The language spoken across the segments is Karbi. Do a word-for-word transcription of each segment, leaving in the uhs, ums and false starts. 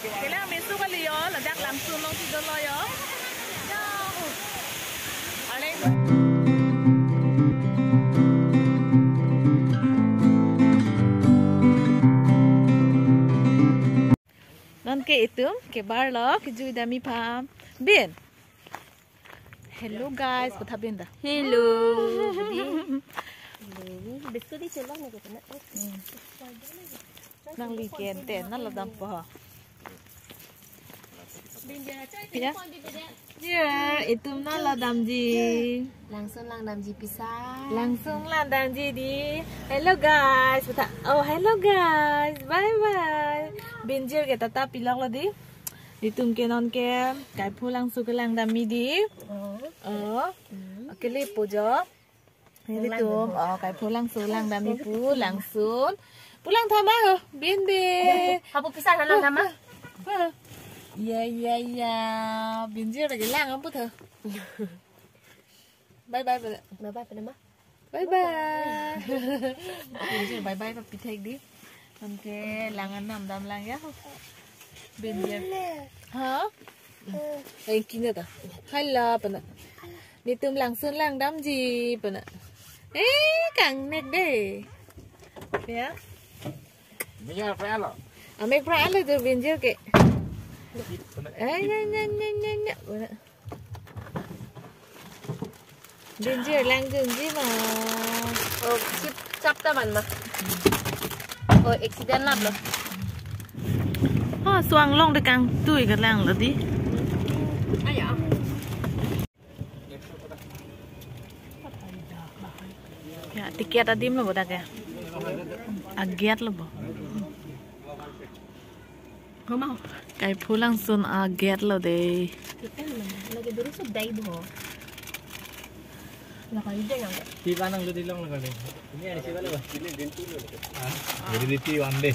Kelang meso kali yo, ladak Langsun along si dolo yo. Yo. Are. Nonke itum kebar lo, kejui dam-i pam. Bin. Hello guys, kotha bin da. Hello. Hello. Biscuit di chelong na kita na. Hmm. Nangli kente na lo dampo. Ya. Ya, itum na lo damji. Langsun lang damji pisa. Langsun lang damji di. Hello guys. Puta. Oh, hello guys. Bye bye. Binjir ke tata pilok lo di. Itum ke nonke kaiphu langso kelang dam-i di. Oh. Oh. Hmm. Oke, lipo jo. Ini tum, oh, kaiphu langso lang dam-i pu, Langsun. Pulang tha ma ho, bin bin. Hapu pisa halang tha ma. Iya, iya, iya. Binjir lagi lang, ampun tha. Bye bye, bye. Bye bye, pada ma. Bye bye. Binjir bye bye, papi thek di. Nonke lang anam dam lang ya. Binjir. Ha? Eh, kina ta. Hala, pada. Nitum Langsun lang damji, pada. Eh, kangnek de. Ya. Binjir pra lo. Amek pra lo jo binjir ke. Eh, nya, nya, nya, nya, nya. Pada. Binjir lang dunji ma. Oh, chip chap ta man ma. Oh, accident lap lo. Ha, suang long de kangtui kelang lo di. Aya. Ya, ticket adim lo bodak ya. Agiat lo bo. Kaiphu Langsun agiat lo de. Kita mana? Lagi dulu sudah ibu. Lagi dia yang. Tiba nang dulu dilong lagi. Ini ada siapa lo? Ini bintu lo. Jadi di P one day.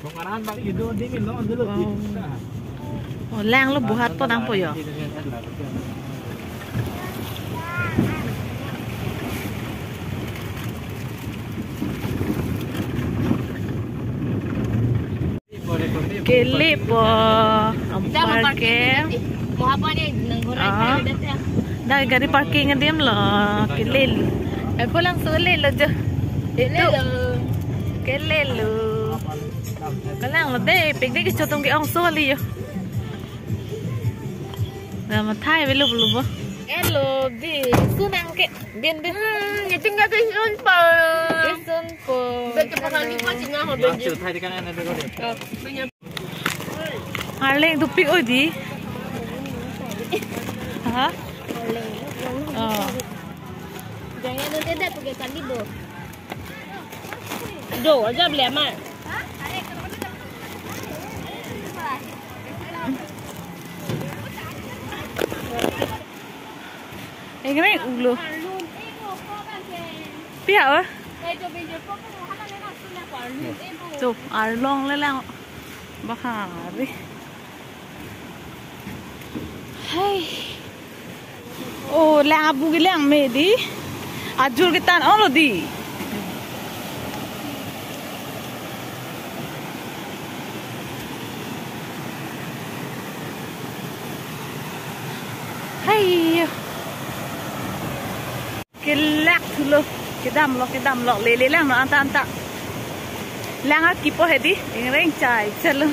Kung kanan balik itu dia ni lo dulu. Wow. Oh, lang lo buhat po dang po yo. Kele po, ampar ke. Mohapa ni nang goreng Ah. Ada ya. Dah gari parking adim lo, kele. Eh, pulang suli lo jo. Itu. Kele lo. Kele lo. Kalang lo de, pik de kecho atum ke-ong suli yo. Dah mathai velo velo bo. Elo di, sunang ke, bin bin. Hmm, ngiting ka di sun po. Di sun po. Bete pahali pa chinga ho. Langsung bete. Thai di kanan ada ko. Oh, punya. Arleng tupik oi di. Ha? Arleng. Oh. Jangan nanti ada pakai tali bo. Do, aja beli ama. Engreng ulo. Pia, oh? Tuh, arlong le lang. Bahari. Hai. Oh, lang abu ke lang me di. Ajur ketan ong lo di. Hai. Kelak thulo, kedam lo, kedam lo, lele lang no anta anta. Lang akipo hedi, ingreng chai, chalo.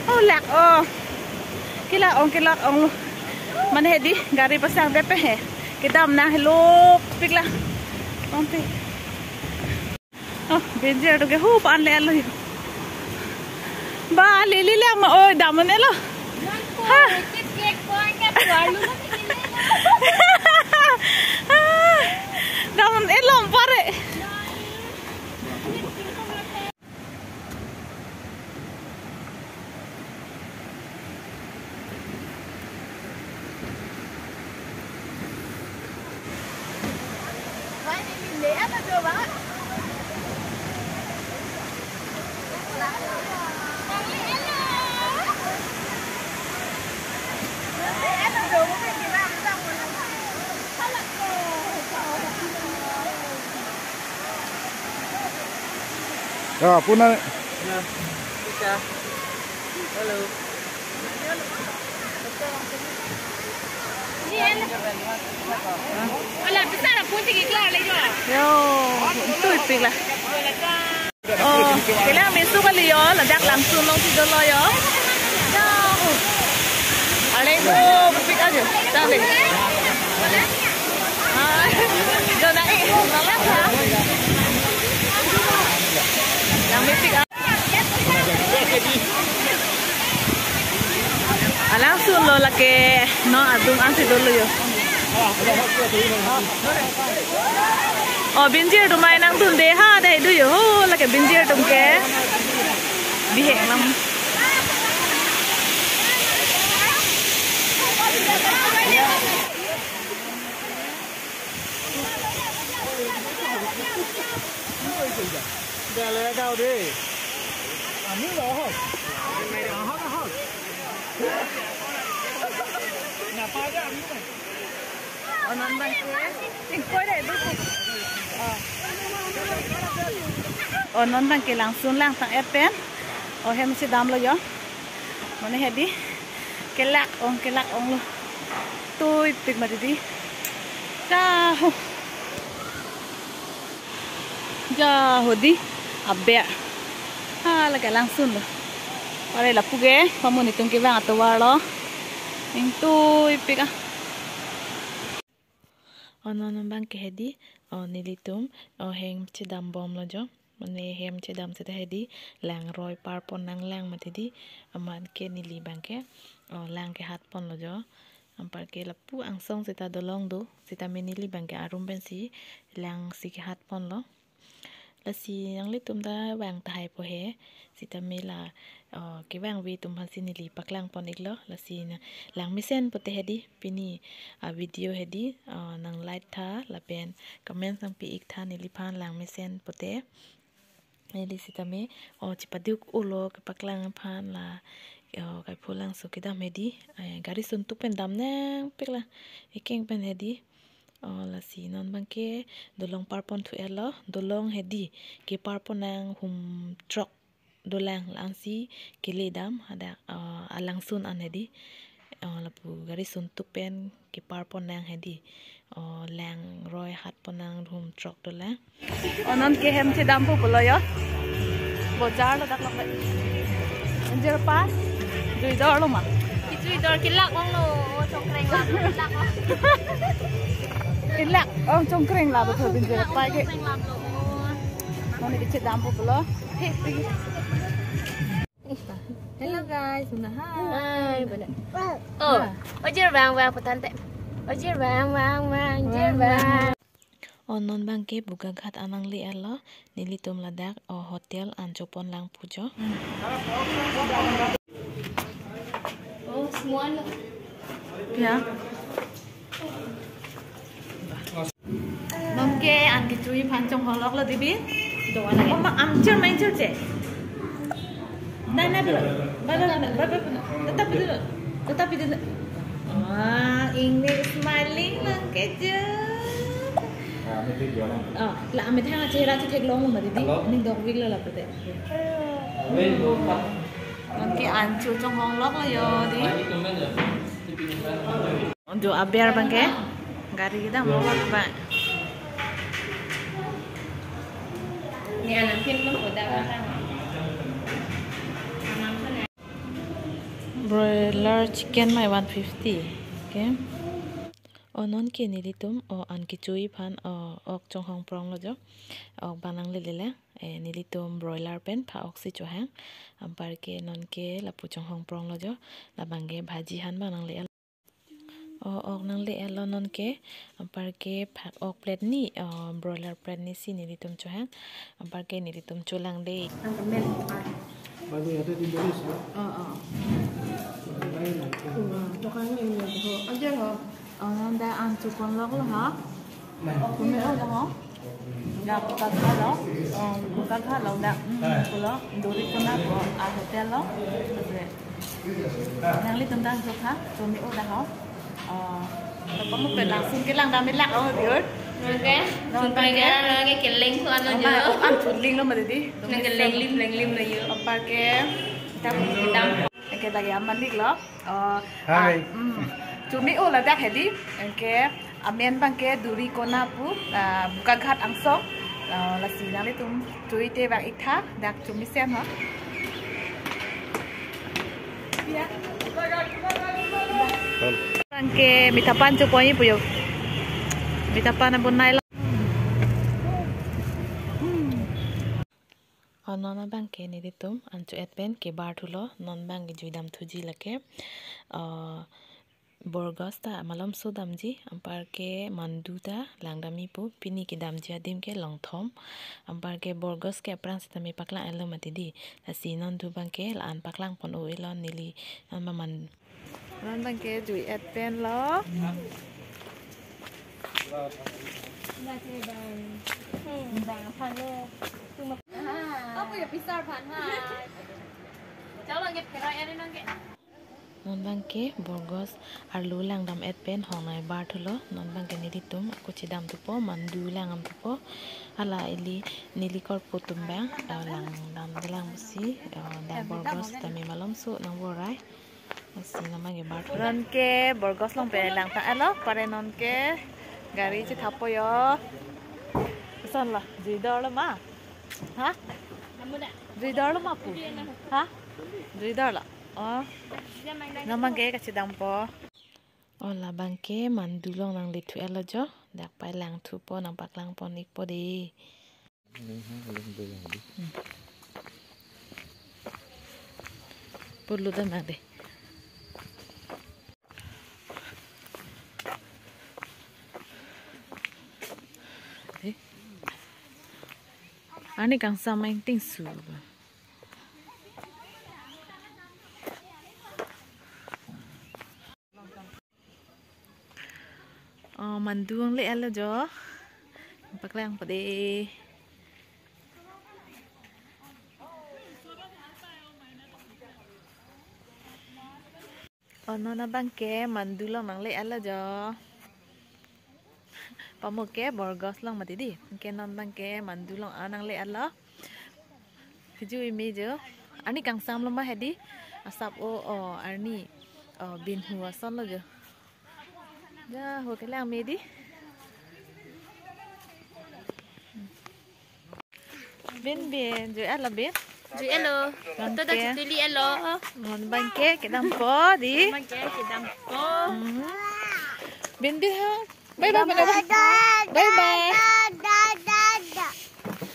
Oh, lak, oh. Kelak ong, kelak ong lo. Mane hedi, gari pasang de pe he. Kedam na helo, pik la. Ong pik. Oh, binjir atum ke hu pan le alo. Ba, lele lang ma, oi, dam un-e lo. Ha. Dam un-e lo, pare. Ya, puna. Ya, kita. Yo, tui pik la. Oh, kelang meso kali yo, ladak Langsun along si dolo yo. Yo. Are mo, pik aja, tale. Ah, dona eh, nolak ha. Lang mepik ah. Alangsun lo lake, non adung ansi dolo yo. Oh, binjir atum mai nangdunde ha, dai do yo. Oh, lake binjir atum ke. Bihek lam. Oh, non abang ke Langsun lang tang-et pen. Oh, hem si damlo yo. Mane hedi. Kelak ong, kelak onglo. Tui pik mati di. Jaho. Jaho di. Aber. Ha, lake Langsun lo. Are lapu ke, pamun itum kevang atovar lo. Ning tui pik ah. Oh, non abang ke hedi, oh, nelitum, oh, hem chedam bomlo jo. Mane hem chedam seta hedi, langroi parpon nanglang mati di, amat ke neli abang ke, oh, lang kehat ponlo jo. Anpar ke lapu angsong seta dolong do, seta me neli abang ke arum pensi, lang si kehat ponlo. Lasi nanglitum ta vang tahai po he, sitame la, oh, kevangve atum aphansi neli paklang pon iklo, lasi na lang mesen pote hedi, pini, ah, video hedi, oh, nang like tha, lapen comment nangpi ik tha neliphan lang mesen pote. Hedi sitame, oh, chepaduk ulo kepaklang aphan la, oh, Kaiphu Langso kedam hedi, eh, gari suntuk pen dam nangpik la, ekeng pen hedi. Oh, lasi non abang ke dolong parpon thu-et lo, dolong hedi keparpon nang hum throk dolang, la-ansi kele dam hadak, uh, Alangsun an hedi. Uh, lapu gari suntuk pen keparpon nang hedi. Uh, langroi hat pon nang hum throk dolang. Oh, non ke hem chedam pu pulo yo. Bojar lo dak lo. Anjir pas. Jui dor lo ma. Jui dor kelak onglo, oh, Chongkreng la, kelak ong. Kelak ong, Chongkreng la betul binjir pas ke. Chongkreng la lo, oh. Non ke chedam pu pulo. He, he. Hello guys, muna hai. Hai, bana. Oh, ojir vang vang pu tangte. Ojir vang vang vang, ojir vang. Oh, non abang ke Bugaghat an nangle-et lo, nelitum ladak, oh, hotel an chopon lang pu jo. Oh, semua lo. Ya. Non ke an kechui aphan chonghong lok lo dibi. Doan lagi. Oh, ma, amchir main chir che. Dai na bilo. Bye bye bye bye. Tetap dulu. Tetap dulu. Ah, ingni smiling nang keje. Oh, la amethang chehra chetheklong ma dibi. Hello. Ning dok vik lo la pute. Hello. Non ke an chu chonghong lok lo yo di. Jo aber abang ke gari kedam lo ba. Ni anak pin lo koda ba. Broiler chicken mai one fifty. Okay. Oh, non ke nelitum, oh, an kechui aphan, oh, ok chonghong prong lo jo. Ok abang nangle le le. Eh, nelitum broiler pen phak ok si chohang. Anpar ke non ke lapu chonghong prong lo jo. Labang ke bhaji aphan abang nangle. Oh, ok nangle-et lo non ke. Anpar ke phak ok plate ni, oh, broiler plate ni si nelitum chohang. Anpar ke nelitum cholang de. Baru ada di Indonesia. Oh, oh. Lain lagi. Wah, tukang ini ho. Aja ho. Oh, non dak an chopon lok lo ha. Kumi o dak ho. Dak Bugaghat lo. Oh, Bugaghat lo dak. Hmm, pulo. Duri kona ko a hotel lo. Nanglitum ta chok ha. Kumi o dak ho. Oh, pamu pen langsung kelang dam lak o dior. Okay. Langsung sumpah kelang. Lagi kelang ko ano jo. An chuling lo ma dibi. Nang kelang lim, lang lim lo yo. Anpar ke. Dam. Dam. Lagi aman lik lo. Oh, Hai. Ah, hmm. Chumi o ladak hedi. Anke amen abangke Duri Kona pu, ah, Bokaghat angsong. Ah, lasi nanglitum chui te bang ik tha, dak chumi sen ho. Abangke mithapan chopoi puyo. Mithapan abonai lo. Oh, non abangke nelitum an cho-et pen kebar thulo, non abangke jui dam thuji lake. Ah, Borgos ta malomso damji, anparke Mandu ta langdamji pu, pini kedamji adim ke longthom, anparke Borgos ke aphrang sitame paklang-etlo mati di, lasi non dun abangke la-an paklang pon o-elo neli, non ba man. Non abangke jui-et pen lo. Apa ya pisar pan ha? Jauh lagi perai ada nang ke. Non abangke Borgos arlo langdam-et pen hongnei bar thulo. Non abangke nelitum ako chedam thupo, Mandu langdam thupo. Hala ili neli korpo atum abang, eh, langdam delang pusi, eh, dak Borgos tame malomso nang borai. Lasi non abangke bar thulo. Non ke Borgos along pen langtang-etlo, pare non ke gari chethappo yo. Koson lo, jui dor lo ma? Ha? Jui dor lo ma pu? Ha? Jui dor lo. Oh. Non abangke kachedampo. Oh, labangke Mandu along nangle thu-etlo jo. Dak pai lang thupo, nang paklang pon ikpo de. Hmm. Pulu dam de. Eh. Arni kangsam ingting su. Oh, Mandu nangle-etlo jo. Paklang pade. Oh, non abangke Mandu along nangle-etlo jo. Pamo ke Borgos along mati di. Anke non abangke Mandu along an nangle-etlo. Kejui me jo. Arni kangsam lo ma hedi. Asap o, oh, arni. Oh, binhu ason lo jo. Ja, ho kelang me di. Bin bin, jui-etlo bin. Jui-etlo. Bangke. Ito da chitili-etlo. Non abangke kedampo di. Abangke kedampo. Hmm. Bin bin ha. Bye bye, bye bye. Bye bye.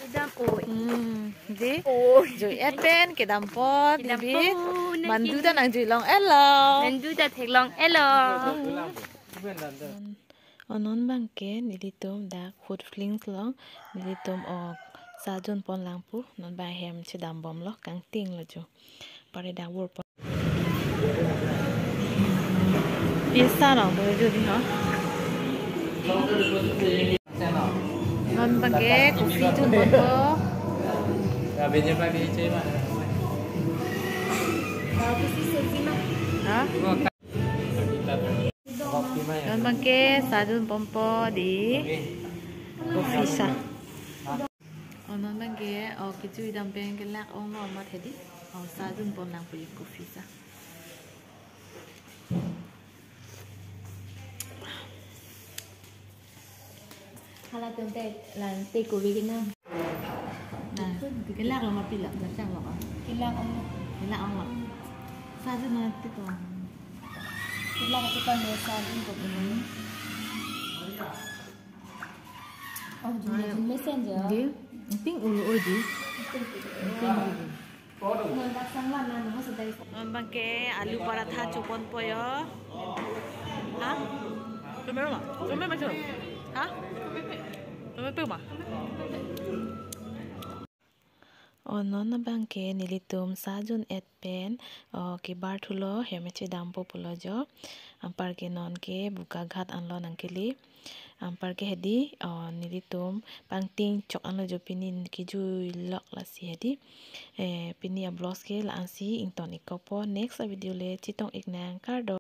Kedam oi. Hmm, di. Oi. Jui-et pen kedampo di bin. Kedampo, nang Mandu ta nangjui long-etlo. Mandu ta theklong-etlo. Hmm. Oh, non abangke nelitum dak food flings along nelitum ok sa jun pon lang pu, non abang hem chedam bomlo, kangting lo jo. Pare dak vur pon. Pisa long do jodi ho. Non abangke coffee jun ponpo. Ha? Non abangke sa jun ponpo di coffee sa. Oh, non abangke, oh, kejui dam pen kelak ong lo amat hedi. Oh, sa jun pon lang pu coffee sa. Halatum te lang take away kenam. Nah, kelak lo ma pilak, jachang lo ka? Kelak ong lo. Kelak ong lo. Sa jun na tito. Kelak tito me sa jun ko. Hmm. Oh, jun, jun mesen jo. Di, ting ulo oi di. Ting ulo. Non abangke alu paratha chopon po yo. Ha? Chome ma? Chome ma chome? Ha? Chome pe ma? Oh, non abangke nelitum sa jun et pen, oh, kebar thulo, hem chedampo pulo jo. Anparke non ke Bokaghat anlo nangkele. Anparke hedi, oh, nelitum pangting chok anlo jo, pini kejui lok lasi hedi. Eh, pini a-vlogs ke la-ansi ington ik-po. Next a-video le chetong ik nang, kardom.